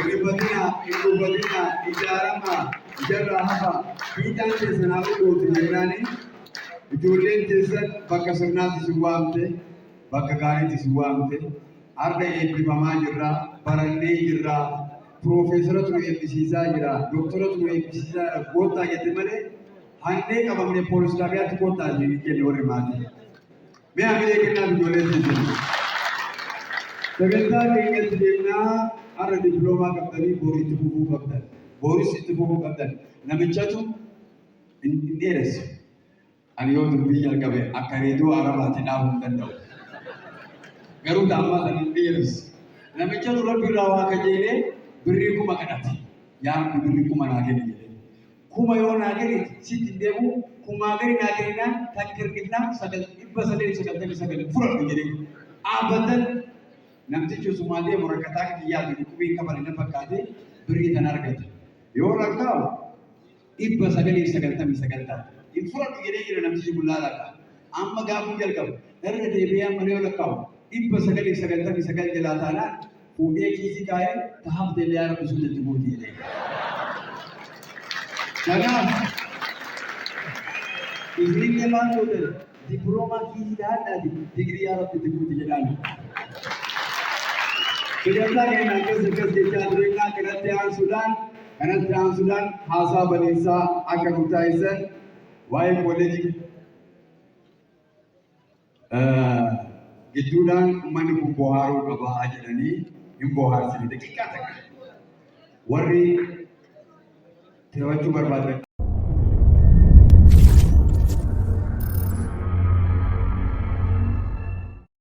Hin rifatinaa, hin gufatinaa, ijaaramaa, ijarraa hafaa, fiixaan keessan haa dhugootu jennaani ijoolleen teessan bakka sirnaatti isin waamte, bakka gaariitti isin waamte, har'a eebbifamaa jirra, barannee jirra, piroofeesaratu nu eebbisiisaa jira, doktoratu nu eebbisiisaa jira, koottaa jette malee hannee qabamne poolis xaabiyaatti koottaa hin jenne warri maatii. Mee hamilee kennaaf ijoollee teessan. Sagantaa keenyatti deemnaa har'a diploomaa qabdanii boru itti fufuu qabdan. Boris itti fufuu qabdan. Namichatu hin dheeressu. Ani yoo dubbii jalqabe akka reediyoo Arabaatti dhaabuu hin danda'u. Garuu ammaa sana hin dheeressu. Namichatu Rabbi irraa waa kajeelee birrii 1000 kadhate. Yaa Rabbi birrii 1000 naa kenni jedhee. 1000 yoo naa kennite sitti hin deebi'u, kumaa gadi naa kenninaan takka hir'ifnaan 999 fudhadhu jedhee. Abadan namtichi osumaa deemu rakkataa akka kiyyaati dhukkubii hin kafale na fakkaate birrii tana argate. Yoo lakkaa'u 999 taate. Hin fudhadhu jedhee jira namtichi kun laalaadha. Amma gaafuu jalqaba. Irra deebi'ee amma yoo lakkaa'u 999 jalaa taanaan fuudhee kiisii kaa'ee ta hafte illee yaa Rabbi sun itti guuti jedhee. Kanaaf isinillee maal gootan diploomaa kiisii dhaadhaati digirii yaa Rabbi itti guuti jedhaan. Sagantaa keenya akkas akkas jechaa turennaa kanatti aansuudhaan haasaa baniinsaa akka nu taasisan waa'ee kolleejii gidduudhaan uummanni kun bohaaruu qabaa jedhanii hin bohaarsine daqiiqaa takka. Warri taphachuu barbaadan.